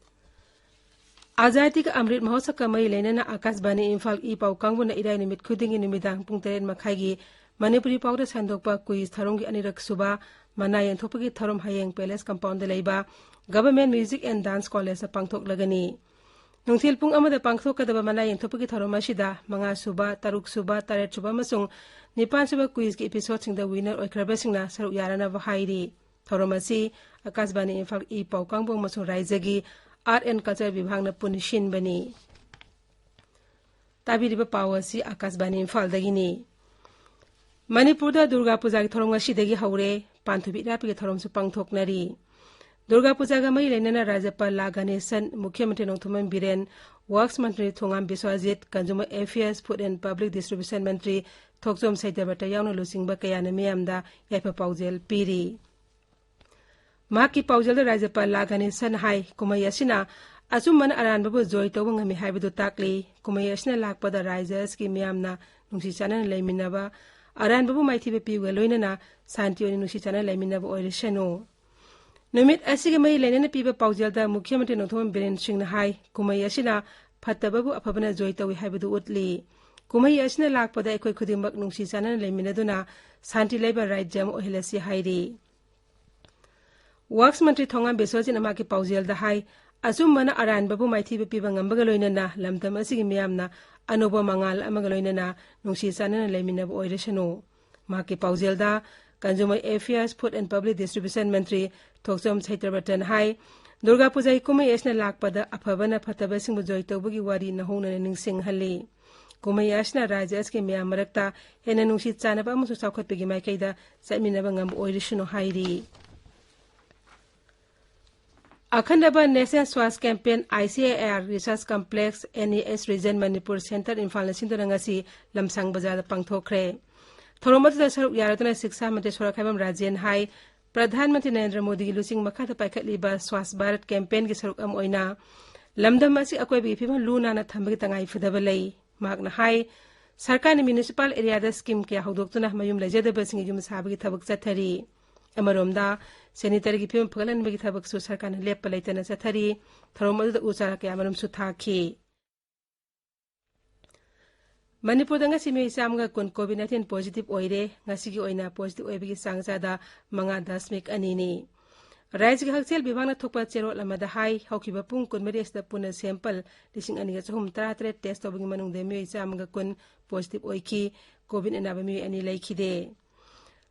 ꯑꯖꯥꯗꯤ ꯀ ꯑꯃ꯭ꯔꯤꯠ ꯃꯍꯣꯠꯁꯕꯀ ꯃꯔꯤ ꯂꯩꯅꯅ ꯑꯀꯥꯁꯕꯥꯅꯤ ꯏꯝꯐꯥꯜ ꯏ ꯄꯥꯎ ꯀꯥꯡꯕꯨꯅ ꯏꯔꯥꯏ ꯅꯨꯃꯤꯠ ꯈꯨꯗꯤꯡꯒꯤ ꯅꯨꯃꯤꯗꯥꯡ ꯄꯨꯡ ꯇꯔꯦꯠ ꯃꯈꯥꯏꯒꯤ ꯃꯅꯤꯄꯨꯔꯤ ꯄꯥꯎꯗ ꯁꯟꯗꯣꯛꯄ ꯀꯨꯏꯖ ꯊꯧꯔꯝꯒꯤ ꯑꯅꯤꯔꯛ ꯁꯨꯕ ꯃꯅꯥ ꯌꯦꯟꯊꯣꯛꯄꯒꯤ ꯊꯧꯔꯝ ꯍꯌꯦꯡ ꯄꯦꯂꯦꯁ ꯀꯝꯄꯥꯎꯟꯗ ꯂꯩꯕ ꯒꯚꯔꯟꯃꯦꯟꯠ ꯃ꯭ꯌꯨꯖꯤꯛ ꯑꯦꯟ ꯗꯥꯟꯁ ꯀꯣꯂꯦꯖꯇ ꯄꯥꯡꯊꯣꯛꯂꯒꯅꯤ꯫ ꯅꯨꯡꯊꯤꯜ ꯄꯨꯡ ꯑꯃꯗ ꯄꯥꯡꯊꯣꯛꯀꯗꯕ ꯃꯅꯥ ꯌꯦꯟꯊꯣꯛꯄꯒꯤ ꯊꯧꯔꯝ ꯑꯁꯤꯗ ꯃꯉꯥ ꯁꯨꯕ, ꯇꯔꯨꯛ ꯁꯨꯕ, ꯇꯔꯦꯠ ꯁꯨꯕ ꯑꯃꯁꯨꯡ ꯅꯤꯄꯥꯟ ꯁꯨꯕ ꯀꯨꯏꯖꯀꯤ ꯏꯄꯤꯁꯣꯗꯁꯤꯡꯗ ꯋꯤꯅꯔ ꯑꯣꯏꯈ꯭ꯔꯕꯁꯤꯡꯅ ꯁꯔꯨꯛ ꯌꯥꯅꯅꯕ ꯍꯥꯏꯔꯤ꯫ ꯊꯧꯔꯝ ꯑꯁꯤ ꯑꯀꯥꯁꯕꯥꯅꯤ ꯏꯝꯐꯥꯜ ꯏ ꯄꯥꯎ ꯀꯥꯡꯕꯨ ꯑꯃꯁꯨꯡ ꯔꯥꯏꯖ꯭ꯌꯒꯤ ꯑꯥꯔꯠ ꯑꯦꯟ ꯀꯜꯆꯔ ꯕꯤꯚꯥꯒꯅ ꯄꯨꯟꯅ ꯁꯤꯟꯕꯅꯤ꯫ ꯇꯥꯕꯤꯔꯤꯕ ꯄꯥꯎ ꯑꯁꯤ ꯑꯀꯥꯁꯕꯥꯅꯤ ꯏꯝꯐꯥꯜꯗꯒꯤꯅꯤ꯫ ꯃꯅꯤꯄꯨꯔꯗ ꯗꯨꯔꯒꯥ ꯄꯨꯖꯥꯒꯤ ꯊꯧꯔꯝ ꯉꯁꯤꯗꯒꯤ ꯍꯧꯔꯦ꯫ ꯄꯥꯟꯊꯣꯏꯕꯤ ꯏꯔꯥꯠꯄꯒꯤ ꯊꯧꯔꯝꯁꯨ ꯄꯥꯡꯊꯣꯛꯅꯔꯤ꯫ ꯗꯨꯔꯒꯥ ꯄꯨꯖꯥꯒ ꯃꯔꯤ ꯂꯩꯅꯅ ꯔꯥꯖ꯭ꯌꯄꯥꯜ ꯂꯥ ꯒꯅꯦꯁꯟ, ꯃꯨꯈ꯭ꯌ ꯃꯟꯇ꯭ꯔꯤ ꯅꯣꯡꯊꯣꯝꯕꯝ ꯕꯤꯔꯦꯟ, ꯋꯥꯔꯛꯁ ꯃꯟꯇ꯭ꯔꯤ Thongam Biswajit, consumer affairs, food and public distribution ꯃꯟꯇ꯭ꯔꯤ ꯊꯣꯛꯆꯣꯝ ꯁꯩꯇꯕ꯭ꯔꯇ ꯌꯥꯎꯅ ꯂꯨꯆꯤꯡꯕ ꯀꯌꯥꯅ ꯃꯤꯌꯥꯝꯗ ꯌꯥꯏꯐ ꯄꯥꯎꯖꯦꯜ ꯄꯤꯔꯤ꯫ ꯃꯍꯥꯛꯀꯤ ꯄꯥꯎꯖꯦꯜꯗ ꯔꯥꯖ꯭ꯌꯄꯥꯜ ꯂꯥ ꯒꯅꯦꯁꯟ ꯍꯥꯏ, ꯀꯨꯝꯍꯩ ꯑꯁꯤꯅ ꯑꯆꯨꯝꯕꯅ ꯑꯔꯥꯟꯕꯕꯨ ꯖꯣꯏ ꯇꯧꯕ ꯉꯝꯃꯤ ꯍꯥꯏꯕꯗꯨ ꯇꯥꯛꯂꯤ꯫ ꯀꯨꯝꯍꯩ ꯑꯁꯤꯅ ꯂꯥꯛꯄꯗ ꯔꯥꯖ꯭ꯌ ꯑꯁꯤꯒꯤ ꯃꯤꯌꯥꯝꯅ ꯅꯨꯡꯁꯤ ꯆꯥꯟꯅꯅ ꯂꯩꯃꯤꯟꯅꯕ, ꯑꯔꯥꯟꯕꯕꯨ ꯃꯥꯏꯊꯤꯕ ꯄꯤꯕꯒ ꯂꯣꯏꯅꯅ ꯁꯥꯟꯇꯤ ꯑꯣꯏꯅ ꯅꯨꯡꯁꯤ ꯆꯥꯟꯅꯅ ꯂꯩꯃꯤꯟꯅꯕ ꯑꯣꯏꯔꯁꯅꯨ꯫ ꯅꯨꯃꯤꯠ ꯑꯁꯤꯒꯤ ꯃꯔꯤ ꯂꯩꯅꯅ ꯄꯤꯕ ꯄꯥꯎꯖꯦꯜꯗ ꯃꯨꯈ꯭ꯌ ꯃꯟꯇ꯭ꯔꯤ ꯅꯣꯡꯊꯣꯝꯕꯝ ꯕꯤꯔꯦꯟ ꯁꯤꯡꯅ ꯍꯥꯏ, ꯀꯨꯝꯍꯩ ꯑꯁꯤꯅ ꯐꯠꯇꯕꯕꯨ ꯑꯐꯕꯅ ꯖꯣꯏ ꯇꯧꯏ ꯍꯥꯏꯕꯗꯨ ꯎꯠꯂꯤ꯫ ꯀꯨꯝꯍꯩ ꯑꯁꯤꯅ ꯂꯥꯛꯄꯗ ꯑꯩꯈꯣꯏ ꯈꯨꯗꯤꯡꯃꯛ ꯅꯨꯡꯁꯤ ꯆꯥꯟꯅꯅ ꯂꯩꯃꯤꯟꯅꯗꯨꯅ ꯁꯥꯟꯇꯤ ꯂꯩꯕ ꯔꯥꯖ꯭ꯌ ꯑꯃ ꯑꯣꯏꯍꯜꯂꯁꯤ ꯍꯥꯏꯔꯤ꯫ ꯋꯥꯔꯛꯁ ꯃꯟꯇ꯭ꯔꯤ ꯊꯣꯉꯥꯝ ꯕꯤꯁ꯭ꯋꯖꯤꯠꯅ ꯃꯍꯥꯛꯀꯤ ꯄꯥꯎꯖꯦꯜꯗ ꯍꯥꯏ, ꯑꯆꯨꯝꯕꯅ ꯑꯔꯥꯟꯕꯕꯨ ꯃꯥꯏꯊꯤꯕ ꯄꯤꯕ ꯉꯝꯕꯒ ꯂꯣꯏꯅꯅ ꯂꯝꯗꯝ ꯑꯁꯤꯒꯤ ꯃꯤꯌꯥꯝꯅ ꯑꯅꯧꯕ ꯃꯉꯥꯜ ꯑꯃꯒ ꯂꯣꯏꯅꯅ ꯅꯨꯡꯁꯤ ꯆꯥꯟꯅꯅ ꯂꯩꯃꯤꯟꯅꯕ ꯑꯣꯏꯔꯁꯅꯨ꯫ ꯃꯍꯥꯛꯀꯤ ꯄꯥꯎꯖꯦꯜꯗ consumer affairs, food and public distribution ꯃꯟꯇ꯭ꯔꯤ ꯊꯣꯛꯆꯣꯝ ꯁꯩꯇ꯭ꯔꯕꯇꯟ ꯍꯥꯏ, ꯗꯨꯔꯒꯥ ꯄꯨꯖꯥꯒꯤ ꯀꯨꯝꯍꯩ ꯑꯁꯤꯅ ꯂꯥꯛꯄꯗ ꯑꯐꯕꯅ ꯐꯠꯇꯕꯁꯤꯡꯕꯨ ꯖꯣꯏ ꯇꯧꯕꯒꯤ ꯋꯥꯔꯤ ꯅꯧꯍꯧꯅꯅ ꯅꯤꯡꯁꯤꯡꯍꯜꯂꯤ꯫ ꯀꯨꯝꯍꯩ ꯑꯁꯤꯅ ꯔꯥꯖ꯭ꯌ ꯑꯁꯤꯒꯤ ꯃꯤꯌꯥꯝ ꯃꯔꯛꯇ ꯍꯦꯟꯅ ꯅꯨꯡꯁꯤ ꯆꯥꯟꯅꯕ ꯑꯃꯁꯨꯡ ꯆꯥꯎꯈꯠꯄꯒꯤ ꯃꯥꯏꯀꯩꯗ ꯆꯠꯃꯤꯟꯅꯕ ꯉꯝꯕ ꯑꯣꯏꯔꯁꯅꯨ ꯍꯥꯏꯔꯤ꯫ ꯑꯈꯟꯅꯕ ꯅꯦꯁꯅꯦꯜ ꯁ꯭ꯋꯥꯁ campaign, ICAR Research Complex, NES Region, Manipur centre, ꯏꯝꯐꯥꯜꯅ ꯁꯤꯟꯗꯨꯅ ꯉꯁꯤ ꯂꯝꯁꯥꯡ ꯕꯖꯥꯔꯗ ꯄꯥꯡꯊꯣꯛꯈ꯭ꯔꯦ꯫ ꯊꯧꯔꯝ ꯑꯗꯨꯗ ꯁꯔꯨꯛ ꯌꯥꯔꯗꯨꯅ ꯁꯤꯛꯁꯥ ꯃꯟꯇ꯭ꯔꯤ ꯁꯣꯔꯥ ꯈꯥꯏꯕꯝ ꯔꯥꯖꯦꯟ ꯍꯥꯏ, ꯄ꯭ꯔꯙꯥꯟ ꯃꯟꯇ꯭ꯔꯤ ꯅꯔꯦꯟꯗ꯭ꯔ ꯃꯣꯗꯤꯒꯤ ꯂꯨꯆꯤꯡ ꯃꯈꯥꯗ ꯄꯥꯏꯈꯠꯂꯤꯕ ꯁ꯭ꯋꯥꯁ ꯚꯥꯔꯠ ꯀꯦꯝꯄꯦꯟꯒꯤ ꯁꯔꯨꯛ ꯑꯃ ꯑꯣꯏꯅ ꯂꯝꯗꯝ ꯑꯁꯤ ꯑꯀꯣꯏꯕꯒꯤ ꯐꯤꯕꯝ ꯂꯨ ꯅꯥꯟꯅ ꯊꯝꯕꯒꯤ ꯇꯉꯥꯏ ꯐꯗꯕ ꯂꯩ꯫ ꯃꯍꯥꯛꯅ ꯍꯥꯏ, ꯁꯔꯀꯥꯔꯅ ꯃ꯭ꯌꯨꯅꯤꯁꯤꯄꯥꯜ ꯑꯦꯔꯤꯌꯥꯗ ꯁ꯭ꯀꯤꯝ ꯀꯌꯥ ꯍꯧꯗꯣꯛꯇꯨꯅ ꯃꯌꯨꯝ ꯂꯩꯖꯗꯕꯁꯤꯡꯒꯤ ꯌꯨꯝ ꯁꯥꯕꯒꯤ ꯊꯕꯛ ꯆꯠꯊꯔꯤ꯫ ꯑꯃꯔꯣꯝꯗ, ꯁꯦꯅꯤꯇꯔꯒꯤ ꯐꯤꯕꯝ ꯐꯒꯠꯍꯟꯕꯒꯤ ꯊꯕꯛꯁꯨ ꯁꯔꯀꯥꯔꯅ ꯂꯦꯞꯄ ꯂꯩꯇꯅ ꯆꯠꯊꯔꯤ꯫ ꯊꯧꯔꯝ ꯑꯗꯨꯗ ꯎ ꯆꯥꯔꯥ ꯀꯌꯥꯃꯔꯨꯝꯁꯨ ꯊꯥꯈꯤ꯫ ꯃꯅꯤꯄꯨꯔꯗ ꯉꯁꯤ ꯃꯤꯑꯣꯏ ꯆꯥꯝꯃꯒ ꯀꯨꯟ COVID nineteen positive ꯑꯣꯏꯔꯦ꯫ ꯉꯁꯤꯒꯤ ꯑꯣꯏꯅ positive ꯑꯣꯏꯕꯒꯤ ꯆꯥꯡ ꯆꯥꯗ ꯃꯉꯥ ꯗꯁꯃꯤꯛ ꯑꯅꯤꯅꯤ꯫ ꯔꯥꯏꯖ꯭ꯌꯒꯤ ꯍꯛꯁꯦꯜ ꯕꯤꯚꯥꯒꯅ ꯊꯣꯛꯄ ꯆꯦꯔꯣꯜ ꯑꯃꯗ ꯍꯥꯏ, ꯍꯧꯈꯤꯕ ꯄꯨꯡ ꯀꯨꯟꯃꯔꯤ ꯑꯁꯤꯗ ꯄꯨꯟꯅ sample ꯂꯤꯁꯤꯡ ꯑꯅꯤꯒ ꯆꯍꯨꯝ ꯇꯔꯥꯇꯔꯦꯠ test ꯇꯧꯕꯒꯤ ꯃꯅꯨꯡꯗ ꯃꯤꯑꯣꯏ ꯆꯥꯝꯃꯒ ꯀꯨꯟ positive ꯑꯣꯏꯈꯤ꯫ COVID ꯑꯅꯥꯕ ꯃꯤꯑꯣꯏ ꯑꯅꯤ ꯂꯩꯈꯤꯗꯦ꯫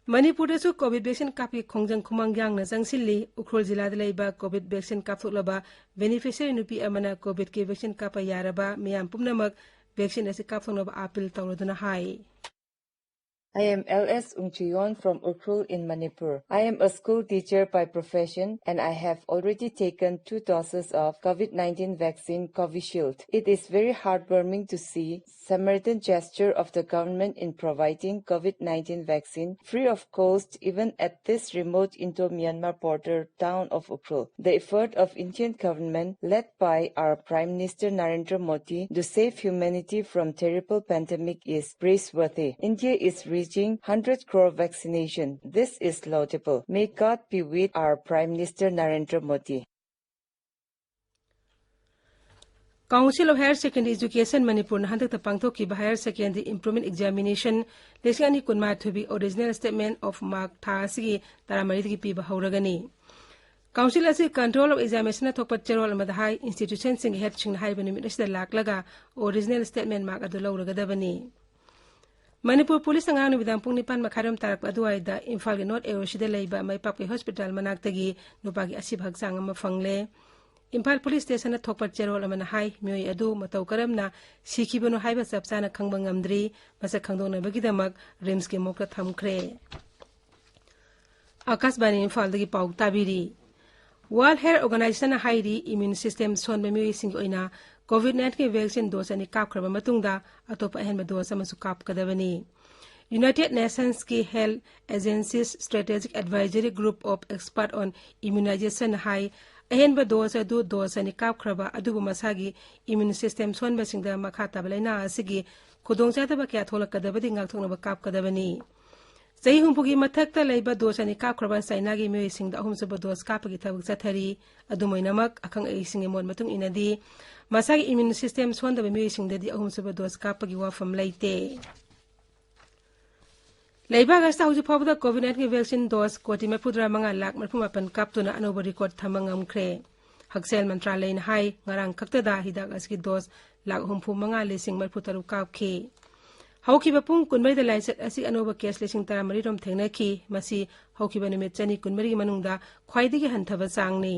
ꯃꯅꯤꯄꯨꯔꯗꯁꯨ COVID vaccine ꯀꯥꯞꯄꯒꯤ ꯈꯣꯡꯖꯪ ꯈꯨꯃꯥꯡ ꯌꯥꯡꯅ ꯆꯪꯁꯤꯜꯂꯤ꯫ ꯎꯈ꯭ꯔꯨꯜ ꯖꯤꯂꯥꯗ ꯂꯩꯕ COVID vaccine ꯀꯥꯞꯊꯣꯛꯂꯕ beneficiary ꯅꯨꯄꯤ ꯑꯃꯅ COVIDꯀꯤ vaccine ꯀꯥꯞꯄ ꯌꯥꯔꯕ ꯃꯤꯌꯥꯝ ꯄꯨꯝꯅꯃꯛ vaccine ꯑꯁꯤ ꯀꯥꯞꯊꯣꯛꯅꯕ appeal ꯇꯧꯔꯗꯨꯅ high. I am L S Ungchuyon from Ukhrul in Manipur. I am a school teacher by profession and I have already taken two doses of COVID nineteen vaccine Covishield. It is very heartwarming to see Samaritan gesture of the government in providing COVID nineteen vaccine free of cost even at this remote Indo-Myanmar border town of Ukhrul. The effort of Indian government led by our Prime Minister Narendra Modi to save humanity from terrible pandemic is praiseworthy. India is reaching hundred crore vaccination. This is laudable. May God be with our Prime Minister Narendra Modi. Council of Higher Secondary Education ꯃꯅꯤꯄꯨꯔꯅ ꯍꯟꯗꯛꯇ ꯄꯥꯡꯊꯣꯛꯈꯤꯕ Higher Secondary Improvement Examination ꯂꯤꯁꯤꯡ ꯑꯅꯤ ꯀꯨꯟꯃꯥꯊꯣꯏꯒꯤ original statement of mark ꯊꯥ ꯑꯁꯤꯒꯤ ꯇꯔꯥꯃꯔꯤꯗꯒꯤ ꯄꯤꯕ ꯍꯧꯔꯒꯅꯤ꯫ Council ꯑꯁꯤ Control of Examinationꯅ ꯊꯣꯛꯄ ꯆꯦꯔꯣꯜ ꯑꯃꯗ ꯍꯥꯏ, institutionꯁꯤꯡꯒꯤ headꯁꯤꯡꯅ ꯍꯥꯏꯔꯤꯕ ꯅꯨꯃꯤꯠ ꯑꯁꯤꯗ ꯂꯥꯛꯂꯒ original statement mark ꯑꯗꯨ ꯂꯧꯔꯒꯗꯕꯅꯤ꯫ ꯃꯅꯤꯄꯨꯔ ꯄꯨꯂꯤꯁꯅ ꯉꯔꯥꯡ ꯅꯨꯃꯤꯗꯥꯡ ꯄꯨꯡ ꯅꯤꯄꯥꯟ ꯃꯈꯥꯏꯔꯣꯝ ꯇꯥꯔꯛꯄ ꯑꯗꯨꯋꯥꯏꯗ ꯏꯝꯐꯥꯜꯒꯤ North ꯑꯦꯔꯣꯁꯤꯗ ꯂꯩꯕ ꯃꯥꯏ ꯄꯥꯛꯄꯤ hospital ꯃꯅꯥꯛꯇꯒꯤ ꯅꯨꯄꯥꯒꯤ ꯑꯁꯤꯕ ꯍꯛꯆꯥꯡ ꯑꯃ ꯐꯪꯂꯦ꯫ ꯏꯝꯐꯥꯜ ꯄꯨꯂꯤꯁ ꯁ꯭ꯇꯦꯁꯟꯅ ꯊꯣꯛꯄ ꯆꯦꯔꯣꯜ ꯑꯃꯅ ꯍꯥꯏ, ꯃꯤꯑꯣꯏ ꯑꯗꯨ ꯃꯇꯧ ꯀꯔꯝꯅ ꯁꯤꯈꯤꯕꯅꯣ ꯍꯥꯏꯕ ꯆꯞ ꯆꯥꯅ ꯈꯪꯕ ꯉꯝꯗ꯭ꯔꯤ꯫ ꯃꯁꯛ ꯈꯪꯗꯣꯛꯅꯕꯒꯤꯗꯃꯛ RIMSꯀꯤ morgueꯇ ꯊꯝꯈ꯭ꯔꯦ꯫ ꯑꯥꯀꯥꯁꯕꯥꯅꯤ ꯏꯝꯐꯥꯜꯗꯒꯤ ꯄꯥꯎ ꯇꯥꯕꯤꯔꯤ꯫ World Health Organizationꯅ ꯍꯥꯏꯔꯤ, immune system ꯁꯣꯟꯕ ꯃꯤꯑꯣꯏꯁꯤꯡꯒꯤ ꯑꯣꯏꯅ COVID nineteenꯒꯤ vaccine dose ꯑꯅꯤ ꯀꯥꯞꯈ꯭ꯔꯕ ꯃꯇꯨꯡꯗ ꯑꯇꯣꯞꯄ ꯑꯍꯦꯟꯕ dose ꯑꯃꯁꯨ ꯀꯥꯞꯀꯗꯕꯅꯤ꯫ United Nations ꯀꯤ Health Agency's Strategic Advisory Group of Expert on Immunization ꯍꯥꯏ, ꯑꯍꯦꯟꯕ dose ꯑꯗꯨ dose ꯑꯅꯤ ꯀꯥꯞꯈ꯭ꯔꯕ ꯑꯗꯨꯕꯨ ꯃꯁꯥꯒꯤ immune system ꯁꯣꯟꯕꯁꯤꯡꯗ ꯃꯈꯥ ꯇꯥꯕ ꯂꯥꯏꯅꯥ ꯑꯁꯤꯒꯤ ꯈꯨꯗꯣꯡꯆꯥꯗꯕ ꯀꯌꯥ ꯊꯣꯛꯂꯛꯀꯗꯕꯗꯤ ꯉꯥꯛꯊꯣꯛꯅꯕ ꯀꯥꯞꯀꯗꯕꯅꯤ꯫ ꯆꯍꯤ ꯍꯨꯝꯐꯨꯒꯤ ꯃꯊꯛꯇ ꯂꯩꯕ dose ꯑꯅꯤ ꯀꯥꯞꯈ꯭ꯔꯕ ꯆꯥꯏꯅꯥꯒꯤ ꯃꯤꯑꯣꯏꯁꯤꯡꯗ ꯑꯍꯨꯝꯁꯨꯕ dose ꯀꯥꯞꯄꯒꯤ ꯊꯕꯛ ꯆꯠꯊꯔꯤ꯫ ꯑꯗꯨꯝ ꯑꯣꯏꯅꯃꯛ, ꯑꯈꯪ ꯑꯍꯩꯁꯤꯡꯒꯤ ꯃꯣꯠ ꯃꯇꯨꯡ ꯏꯟꯅꯗꯤ, ꯃꯁꯥꯒꯤ immune system ꯁꯣꯟꯗꯕ ꯃꯤꯑꯣꯏꯁꯤꯡꯗꯗꯤ ꯑꯍꯨꯝꯁꯨꯕ dose ꯀꯥꯞꯄꯒꯤ ꯋꯥꯐꯝ ꯂꯩꯇꯦ꯫ ꯂꯩꯕꯥꯛ ꯑꯁꯤꯗ ꯍꯧꯖꯤꯛ ꯐꯥꯎꯕꯗ COVID nineteen vaccine dose ꯀꯣꯇꯤ ꯃꯔꯤꯐꯨꯇꯔꯥ ꯃꯉꯥ ꯂꯥꯈ ꯃꯔꯤꯐꯨ ꯃꯥꯄꯟ ꯀꯥꯞꯇꯨꯅ ꯑꯅꯧꯕ record ꯊꯝꯕ ꯉꯝꯈ꯭ꯔꯦ꯫ ꯍꯛꯁꯦꯜ ꯃꯟꯇ꯭ꯔꯥꯂꯌꯅ ꯍꯥꯏ, ꯉꯔꯥꯡ ꯈꯛꯇꯗ ꯍꯤꯗꯥꯛ ꯑꯁꯤꯒꯤ dose ꯂꯥꯈ ꯍꯨꯝꯐꯨ ꯃꯉꯥ ꯂꯤꯁꯤꯡ ꯃꯔꯤꯐꯨ ꯇꯔꯨꯛ ꯀꯥꯞꯈꯤ꯫ ꯍꯧꯈꯤꯕ ꯄꯨꯡ ꯀꯨꯟꯃꯔꯤꯗ ꯂꯥꯏꯆꯠ ꯑꯁꯤ ꯑꯅꯧꯕ case ꯂꯤꯁꯤꯡ ꯇꯔꯥꯃꯔꯤ ꯔꯣꯝ ꯊꯦꯡꯅꯈꯤ꯫ ꯃꯁꯤ ꯍꯧꯈꯤꯕ ꯅꯨꯃꯤꯠ ꯆꯅꯤ ꯀꯨꯟꯃꯔꯤꯒꯤ ꯃꯅꯨꯡꯗ ꯈ꯭ꯋꯥꯏꯗꯒꯤ ꯍꯟꯊꯕ ꯆꯥꯡꯅꯤ꯫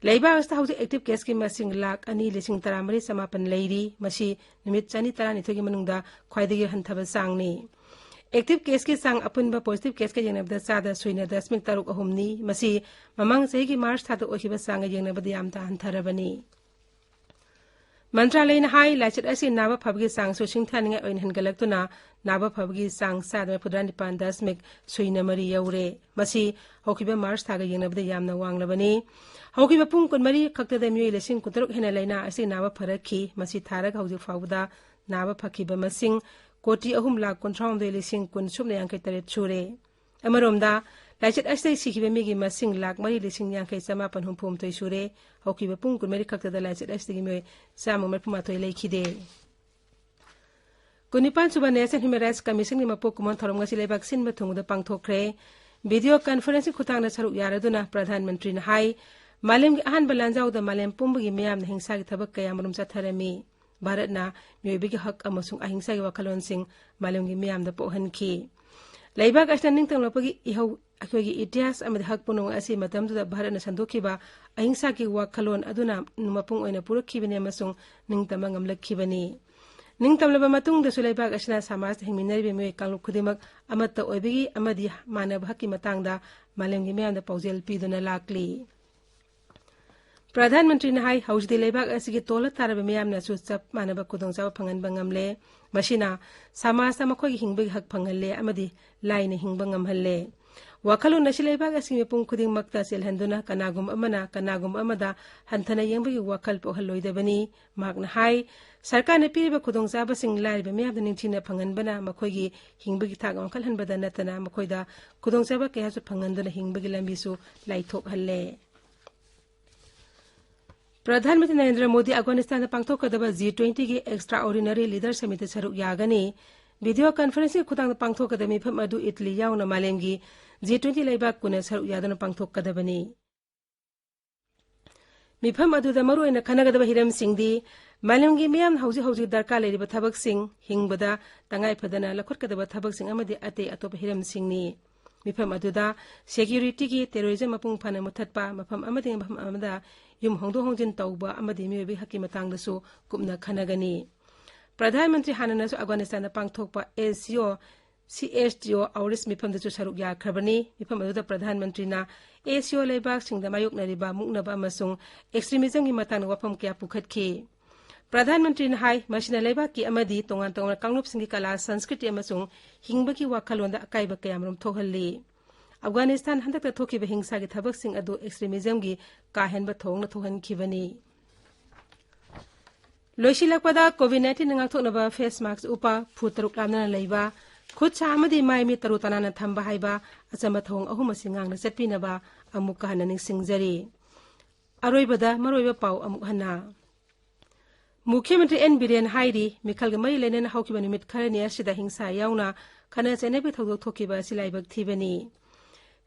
ꯂꯩꯕꯥꯛ ꯑꯁꯤꯗ ꯍꯧꯖꯤꯛ active case ꯀꯤ ꯃꯁꯤꯡ ꯂꯥꯈ ꯑꯅꯤ ꯂꯤꯁꯤꯡ ꯇꯔꯥꯃꯔꯤ ꯆꯃꯥꯄꯟ ꯂꯩꯔꯤ꯫ ꯃꯁꯤ ꯅꯨꯃꯤꯠ ꯆꯅꯤ ꯇꯔꯥꯅꯤꯊꯣꯏꯒꯤ ꯃꯅꯨꯡꯗ ꯈ꯭ꯋꯥꯏꯗꯒꯤ ꯍꯟꯊꯕ ꯆꯥꯡꯅꯤ꯫ Active case ꯀꯤ ꯆꯥꯡ ꯑꯄꯨꯟꯕ positive case ꯀ ꯌꯦꯡꯅꯕꯗ ꯆꯥꯗ ꯁꯨꯏꯅ ꯗꯁꯃꯤꯛ ꯇꯔꯨꯛ ꯑꯍꯨꯝꯅꯤ꯫ ꯃꯁꯤ ꯃꯃꯥꯡ ꯆꯍꯤꯒꯤ March ꯊꯥꯗ ꯑꯣꯏꯈꯤꯕ ꯆꯥꯡꯒ ꯌꯦꯡꯅꯕꯗ ꯌꯥꯝꯅ ꯍꯟꯊꯔꯕꯅꯤ꯫ ꯃꯟꯇ꯭ꯔꯥꯂꯌꯅ ꯍꯥꯏ, ꯂꯥꯏꯆꯠ ꯑꯁꯤ ꯅꯥꯕ ꯐꯕꯒꯤ ꯆꯥꯡꯁꯨ ꯁꯤꯡꯊꯥꯅꯤꯡꯉꯥꯏ ꯑꯣꯏꯅ ꯍꯦꯟꯒꯠꯂꯛꯇꯨꯅ ꯅꯥꯕ ꯐꯕꯒꯤ ꯆꯥꯡ ꯆꯥꯗ ꯃꯔꯤꯐꯨꯇꯔꯥ ꯅꯤꯄꯥꯟ ꯗꯁꯃꯤꯛ ꯁꯨꯏꯅ ꯃꯔꯤ ꯌꯧꯔꯦ꯫ ꯃꯁꯤ ꯍꯧꯈꯤꯕ March ꯊꯥꯒ ꯌꯦꯡꯅꯕꯗ ꯌꯥꯝꯅ ꯋꯥꯡꯂꯕꯅꯤ꯫ ꯍꯧꯈꯤꯕ ꯄꯨꯡ ꯀꯨꯟꯃꯔꯤ ꯈꯛꯇꯗ ꯃꯤꯑꯣꯏ ꯂꯤꯁꯤꯡ ꯀꯨꯟꯇꯔꯨꯛ ꯍꯦꯟꯅ ꯂꯥꯏꯅꯥ ꯑꯁꯤ ꯅꯥꯕ ꯐꯔꯛꯈꯤ꯫ ꯃꯁꯤ ꯊꯥꯔꯒ ꯍꯧꯖꯤꯛ ꯐꯥꯎꯕꯗ ꯅꯥꯕ ꯐꯈꯤꯕ ꯃꯁꯤꯡ ꯀꯣꯇꯤ ꯑꯍꯨꯝ ꯂꯥꯈ ꯀꯨꯟꯊ꯭ꯔꯥꯍꯨꯝꯗꯣꯏ ꯂꯤꯁꯤꯡ ꯀꯨꯟ ꯁꯨꯞꯅ ꯌꯥꯡꯈꯩ ꯇꯔꯦꯠ ꯁꯨꯔꯦ꯫ ꯑꯃꯔꯣꯝꯗ, ꯂꯥꯏꯆꯠ ꯑꯁꯤꯗꯒꯤ ꯁꯤꯈꯤꯕ ꯃꯤꯒꯤ ꯃꯁꯤꯡ ꯂꯥꯈ ꯃꯔꯤ ꯂꯤꯁꯤꯡ ꯌꯥꯡꯈꯩ ꯆꯃꯥꯄꯟ ꯍꯨꯝꯐꯨ ꯍꯨꯝꯗꯣꯏ ꯁꯨꯔꯦ꯫ ꯍꯧꯈꯤꯕ ꯄꯨꯡ ꯀꯨꯟꯃꯔꯤ ꯈꯛꯇꯗ ꯂꯥꯏꯆꯠ ꯑꯁꯤꯗꯒꯤ ꯃꯤꯑꯣꯏ ꯆꯥꯝꯃ ꯃꯔꯤꯐꯨ ꯃꯥꯊꯣꯏ ꯂꯩꯈꯤꯗꯦ꯫ ꯀꯨꯟꯅꯤꯄꯥꯟ ꯁꯨꯕ National Human Rights Commission ꯒꯤ ꯃꯄꯣꯛ ꯀꯨꯝꯑꯣꯟ ꯊꯧꯔꯝ ꯉꯁꯤ ꯂꯩꯕꯥꯛ ꯁꯤꯟꯕ ꯊꯨꯡꯕꯗ ꯄꯥꯡꯊꯣꯛꯈ꯭ꯔꯦ꯫ Video conference ꯀꯤ ꯈꯨꯠꯊꯥꯡꯗ ꯁꯔꯨꯛ ꯌꯥꯔꯗꯨꯅ ꯄ꯭ꯔꯙꯥꯟ ꯃꯟꯇ꯭ꯔꯤꯅ ꯍꯥꯏ, ꯃꯥꯂꯦꯝꯒꯤ ꯑꯍꯥꯟꯕ ꯂꯥꯟꯖꯥꯎꯗ ꯃꯥꯂꯦꯝ ꯄꯨꯝꯕꯒꯤ ꯃꯤꯌꯥꯝꯅ ꯍꯤꯡꯁꯥꯒꯤ ꯊꯕꯛ ꯀꯌꯥꯃꯔꯨꯝ ꯆꯠꯊꯔꯝꯃꯤ꯫ ꯚꯥꯔꯠꯅ ꯃꯤꯑꯣꯏꯕꯒꯤ ꯍꯛ ꯑꯃꯁꯨꯡ ꯑꯍꯤꯡꯁꯥꯒꯤ ꯋꯥꯈꯜꯂꯣꯟꯁꯤꯡ ꯃꯥꯂꯦꯝꯒꯤ ꯃꯤꯌꯥꯝꯗ ꯄꯣꯛꯍꯟꯈꯤ꯫ ꯂꯩꯕꯥꯛ ꯑꯁꯤꯅ ꯅꯤꯡꯇꯝꯂꯛꯄꯒꯤ ꯏꯍꯧ, ꯑꯩꯈꯣꯏꯒꯤ ꯏꯇꯤꯍꯥꯁ ꯑꯃꯗꯤ ꯍꯛ ꯄꯨꯝꯅꯃꯛ ꯑꯁꯤ ꯃꯇꯝꯗꯨꯗ ꯚꯥꯔꯠꯅ ꯁꯟꯗꯣꯛꯈꯤꯕ ꯑꯍꯤꯡꯁꯥꯒꯤ ꯋꯥꯈꯜꯂꯣꯟ ꯑꯗꯨꯅ ꯃꯄꯨꯡ ꯑꯣꯏꯅ ꯄꯨꯔꯛꯈꯤꯕꯅꯤ ꯑꯃꯁꯨꯡ ꯅꯤꯡꯇꯝꯕ ꯉꯝꯂꯛꯈꯤꯕꯅꯤ꯫ ꯅꯤꯡꯇꯝꯂꯕ ꯃꯇꯨꯡꯗꯁꯨ ꯂꯩꯕꯥꯛ ꯑꯁꯤꯅ ꯁꯃꯥꯖꯇ ꯍꯤꯡꯃꯤꯟꯅꯔꯤꯕ ꯃꯤꯑꯣꯏ ꯀꯥꯡꯂꯨꯞ ꯈꯨꯗꯤꯡꯃꯛ ꯑꯃꯠꯇ ꯑꯣꯏꯕꯒꯤ ꯑꯃꯗꯤ ꯃꯥꯟꯅꯕ ꯍꯛꯀꯤ ꯃꯇꯥꯡꯗ ꯃꯥꯂꯦꯝꯒꯤ ꯃꯤꯌꯥꯝꯗ ꯄꯥꯎꯖꯦꯜ ꯄꯤꯗꯨꯅ ꯂꯥꯛꯂꯤ꯫ ꯄ꯭ꯔꯙꯥꯟ ꯃꯟꯇ꯭ꯔꯤꯅ ꯍꯥꯏ, ꯍꯧꯖꯤꯛꯇꯤ ꯂꯩꯕꯥꯛ ꯑꯁꯤꯒꯤ ꯇꯣꯜꯂ ꯇꯥꯔꯕ ꯃꯤꯌꯥꯝꯅꯁꯨ ꯆꯞ ꯃꯥꯟꯅꯕ ꯈꯨꯗꯣꯡꯆꯥꯕ ꯐꯪꯍꯟꯕ ꯉꯝꯂꯦ꯫ ꯃꯁꯤꯅ ꯁꯃꯥꯖꯇ ꯃꯈꯣꯏꯒꯤ ꯍꯤꯡꯕꯒꯤ ꯍꯛ ꯐꯪꯍꯜꯂꯦ ꯑꯃꯗꯤ ꯂꯥꯏꯅ ꯍꯤꯡꯕ ꯉꯝꯍꯜꯂꯦ꯫ ꯋꯥꯈꯜꯂꯣꯟ ꯑꯁꯤ ꯂꯩꯕꯥꯛ ꯑꯁꯤꯒꯤ ꯃꯤꯄꯨꯝ ꯈꯨꯗꯤꯡꯃꯛꯇ ꯆꯦꯜꯍꯟꯗꯨꯅ ꯀꯅꯥꯒꯨꯝꯕ ꯑꯃꯅ ꯀꯅꯥꯒꯨꯝꯕ ꯑꯃꯗ ꯍꯟꯊꯅ ꯌꯦꯡꯕꯒꯤ ꯋꯥꯈꯜ ꯄꯣꯛꯍꯜꯂꯣꯏꯗꯕꯅꯤ꯫ ꯃꯍꯥꯛꯅ ꯍꯥꯏ, ꯁꯔꯀꯥꯔꯅ ꯄꯤꯔꯤꯕ ꯈꯨꯗꯣꯡꯆꯥꯕꯁꯤꯡ ꯂꯥꯏꯔꯕ ꯃꯤꯌꯥꯝꯗ ꯅꯤꯡꯊꯤꯅ ꯐꯪꯍꯟꯕꯅ ꯃꯈꯣꯏꯒꯤ ꯍꯤꯡꯕꯒꯤ ꯊꯥꯛ ꯋꯥꯡꯈꯠꯍꯟꯕꯗ ꯅꯠꯇꯅ ꯃꯈꯣꯏꯗ ꯈꯨꯗꯣꯡꯆꯥꯕ ꯀꯌꯥꯁꯨ ꯐꯪꯍꯟꯗꯨꯅ ꯍꯤꯡꯕꯒꯤ ꯂꯝꯕꯤꯁꯨ ꯂꯥꯏꯊꯣꯛꯍꯜꯂꯦ꯫ ꯄ꯭ꯔꯙꯥꯟ ꯃꯟꯇ꯭ꯔꯤ ꯅꯔꯦꯟꯗ꯭ꯔ ꯃꯣꯗꯤ ꯑꯐꯒꯥꯅꯤꯁꯇꯥꯟꯗ ꯄꯥꯡꯊꯣꯛꯀꯗꯕ ꯖꯤ ꯇ꯭ꯋꯦꯟꯇꯤꯒꯤ Extraordinary Leader Summitꯇ ꯁꯔꯨꯛ ꯌꯥꯒꯅꯤ꯫ ꯚꯤꯗꯤꯑꯣ ꯀꯟꯐꯔꯦꯟꯁꯤꯡꯒꯤ ꯈꯨꯠꯊꯥꯡꯗ ꯄꯥꯡꯊꯣꯛꯀꯗꯕ ꯃꯤꯐꯝ ꯑꯗꯨ ꯏꯇꯂꯤ ꯌꯥꯎꯅ ꯃꯥꯂꯦꯝꯒꯤ ꯖꯤ ꯇ꯭ꯋꯦꯟꯇꯤ ꯂꯩꯕꯥꯛ ꯀꯨꯟꯅ ꯁꯔꯨꯛ ꯌꯥꯗꯨꯅ ꯄꯥꯡꯊꯣꯛꯀꯗꯕꯅꯤ꯫ ꯃꯤꯐꯝ ꯑꯗꯨꯗ ꯃꯔꯨꯑꯣꯏꯅ ꯈꯟꯅꯒꯗꯕ ꯍꯤꯔꯝꯁꯤꯡꯗꯤ ꯃꯥꯂꯦꯝꯒꯤ ꯃꯤꯌꯥꯝꯅ ꯍꯧꯖꯤꯛ ꯍꯧꯖꯤꯛ ꯗꯔꯀꯥꯔ ꯂꯩꯔꯤꯕ ꯊꯕꯛꯁꯤꯡ, ꯍꯤꯡꯕꯗ ꯇꯉꯥꯏ ꯐꯗꯅ ꯂꯧꯈꯠꯀꯗꯕ ꯊꯕꯛꯁꯤꯡ ꯑꯃꯗꯤ ꯑꯇꯩ ꯑꯇꯣꯞꯄ ꯍꯤꯔꯝꯁꯤꯡꯅꯤ꯫ ꯃꯤꯐꯝ ꯑꯗꯨꯗ securityꯒꯤ terrorism ꯃꯄꯨꯡ ꯐꯥꯅ ꯃꯨꯊꯠꯄ, ꯃꯐꯝ ꯑꯃꯗꯒꯤ ꯃꯐꯝ ꯑꯃꯗ ꯌꯨꯝ ꯍꯣꯡꯗꯣꯛ ꯍꯣꯡꯖꯤꯟ ꯇꯧꯕ ꯑꯃꯗꯤ ꯃꯤꯑꯣꯏꯕꯒꯤ ꯍꯛꯀꯤ ꯃꯇꯥꯡꯗꯁꯨ ꯀꯨꯞꯅ ꯈꯟꯅꯒꯅꯤ꯫ ꯄ꯭ꯔꯙꯥꯟ ꯃꯟꯇ꯭ꯔꯤ ꯍꯥꯟꯅꯅꯁꯨ ꯑꯐꯒꯥꯅꯤꯁꯇꯥꯟꯗ ꯄꯥꯡꯊꯣꯛꯄ ꯑꯦꯁ ꯁꯤ ꯑꯣ ꯁꯤ ꯑꯦꯁ ꯇꯤ ꯑꯣ ꯑꯥꯎꯔꯤꯁ ꯃꯤꯐꯝꯗꯁꯨ ꯁꯔꯨꯛ ꯌꯥꯈ꯭ꯔꯕꯅꯤ꯫ ꯃꯤꯐꯝ ꯑꯗꯨꯗ ꯄ꯭ꯔꯙꯥꯟ ꯃꯟꯇ꯭ꯔꯤꯅ ꯑꯦꯁ ꯁꯤ ꯑꯣ ꯂꯩꯕꯥꯛꯁꯤꯡꯗ ꯃꯥꯌꯣꯛꯅꯔꯤꯕ ꯃꯨꯛꯅꯕ ꯑꯃꯁꯨꯡ extremismꯒꯤ ꯃꯇꯥꯡꯗ ꯋꯥꯐꯝ ꯀꯌꯥ ꯄꯨꯈꯠꯈꯤ꯫ ꯄ꯭ꯔꯙꯥꯟ ꯃꯟꯇ꯭ꯔꯤꯅ ꯍꯥꯏ, ꯃꯁꯤꯅ ꯂꯩꯕꯥꯛꯀꯤ ꯑꯃꯗꯤ ꯇꯣꯉꯥꯟ ꯇꯣꯉꯥꯟꯕ ꯀꯥꯡꯂꯨꯞꯁꯤꯡꯒꯤ ꯀꯂꯥ, ꯁꯪꯁꯀ꯭ꯔꯤꯇꯤ ꯑꯃꯁꯨꯡ ꯍꯤꯡꯕꯒꯤ ꯋꯥꯈꯜꯂꯣꯟꯗ ꯑꯀꯥꯏꯕ ꯀꯌꯥꯃꯔꯨꯝ ꯊꯣꯛꯍꯜꯂꯤ꯫ ꯑꯐꯒꯥꯅꯤꯁꯇꯥꯟ ꯍꯟꯗꯛꯇ ꯊꯣꯛꯈꯤꯕ ꯍꯤꯡꯁꯥꯒꯤ ꯊꯕꯛꯁꯤꯡ ꯑꯗꯨ extremismꯒꯤ ꯀꯥ ꯍꯦꯟꯕ ꯊꯧꯑꯣꯡꯅ ꯊꯣꯛꯍꯟꯈꯤꯕꯅꯤ꯫ ꯂꯣꯏꯁꯤꯜꯂꯛꯄꯗ COVID nineteen ꯉꯥꯛꯊꯣꯛꯅꯕ face mask ꯎꯞꯄ, ꯐꯨꯠ ꯇꯔꯨꯛ ꯂꯥꯞꯅꯅ ꯂꯩꯕ, ꯈꯨꯠ ꯁꯥ ꯑꯃꯗꯤ ꯃꯥꯏ ꯃꯤꯠ ꯇꯔꯨ ꯇꯅꯥꯟꯅ ꯊꯝꯕ ꯍꯥꯏꯕ ꯑꯆꯝꯕ ꯊꯧꯑꯣꯡ ꯑꯍꯨꯝ ꯑꯁꯤ ꯉꯥꯛꯅ ꯆꯠꯄꯤꯅꯕ ꯑꯃꯨꯛꯀ ꯍꯟꯅ ꯅꯤꯡꯁꯤꯡꯖꯔꯤ꯫ ꯑꯔꯣꯏꯕꯗ ꯃꯔꯨꯑꯣꯏꯕ ꯄꯥꯎ ꯑꯃꯨꯛ ꯍꯟꯅ꯫ ꯃꯨꯈ꯭ꯌ ꯃꯟꯇ꯭ꯔꯤ ꯑꯦꯟ ꯕꯤꯔꯦꯟ ꯍꯥꯏꯔꯤ, ꯃꯤꯈꯜꯒ ꯃꯔꯤ ꯂꯩꯅꯅ ꯍꯧꯈꯤꯕ ꯅꯨꯃꯤꯠ ꯈꯔꯅꯤ ꯑꯁꯤꯗ ꯍꯤꯡꯁꯥ ꯌꯥꯎꯅ ꯈꯠꯅ ꯆꯩꯅꯕꯒꯤ ꯊꯧꯗꯣꯛ ꯊꯣꯛꯈꯤꯕ ꯑꯁꯤ ꯂꯥꯏꯕꯛ ꯊꯤꯕꯅꯤ꯫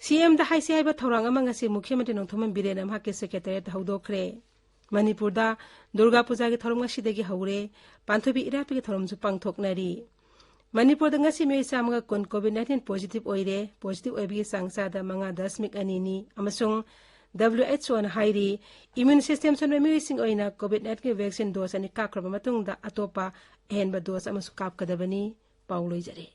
ꯁꯤ ꯑꯦꯝꯗ ꯍꯥꯏꯁꯤ ꯍꯥꯏꯕ ꯊꯧꯔꯥꯡ ꯑꯃ ꯉꯁꯤ ꯃꯨꯈ꯭ꯌ ꯃꯟꯇ꯭ꯔꯤ ꯅꯣꯡꯊꯣꯝꯕꯝ ꯕꯤꯔꯦꯟꯅ ꯃꯍꯥꯛꯀꯤ ꯁꯦꯀ꯭ꯔꯦꯇꯦꯔꯤꯌꯦꯠꯇ ꯍꯧꯗꯣꯛꯈ꯭ꯔꯦ꯫ ꯃꯅꯤꯄꯨꯔꯗ ꯗꯨꯔꯒꯥ ꯄꯨꯖꯥꯒꯤ ꯊꯧꯔꯝ ꯉꯁꯤꯗꯒꯤ ꯍꯧꯔꯦ꯫ ꯄꯥꯟꯊꯣꯏꯕꯤ ꯏꯔꯥꯠꯄꯒꯤ ꯊꯧꯔꯝꯁꯨ ꯄꯥꯡꯊꯣꯛꯅꯔꯤ꯫ ꯃꯅꯤꯄꯨꯔꯗ ꯉꯁꯤ ꯃꯤꯑꯣꯏ ꯆꯥꯝꯃꯒ ꯀꯨꯟ COVID nineteen positive ꯑꯣꯏꯔꯦ꯫ Positive ꯑꯣꯏꯕꯒꯤ ꯆꯥꯡ ꯆꯥꯗ ꯃꯉꯥ ꯗꯁꯃꯤꯛ ꯑꯅꯤꯅꯤ ꯑꯃꯁꯨꯡ W H Oꯅ ꯍꯥꯏꯔꯤ, immune system ꯁꯣꯟꯕ ꯃꯤꯑꯣꯏꯁꯤꯡ ꯑꯣꯏꯅ COVID nineteen vaccine dose ꯑꯅꯤ ꯀꯥꯞꯈ꯭ꯔꯕ ꯃꯇꯨꯡꯗ ꯑꯇꯣꯞꯄ ꯑꯍꯦꯟꯕ dose ꯑꯃꯁꯨ ꯀꯥꯞꯀꯗꯕꯅꯤ꯫ ꯄꯥꯎ ꯂꯣꯏꯖꯔꯦ꯫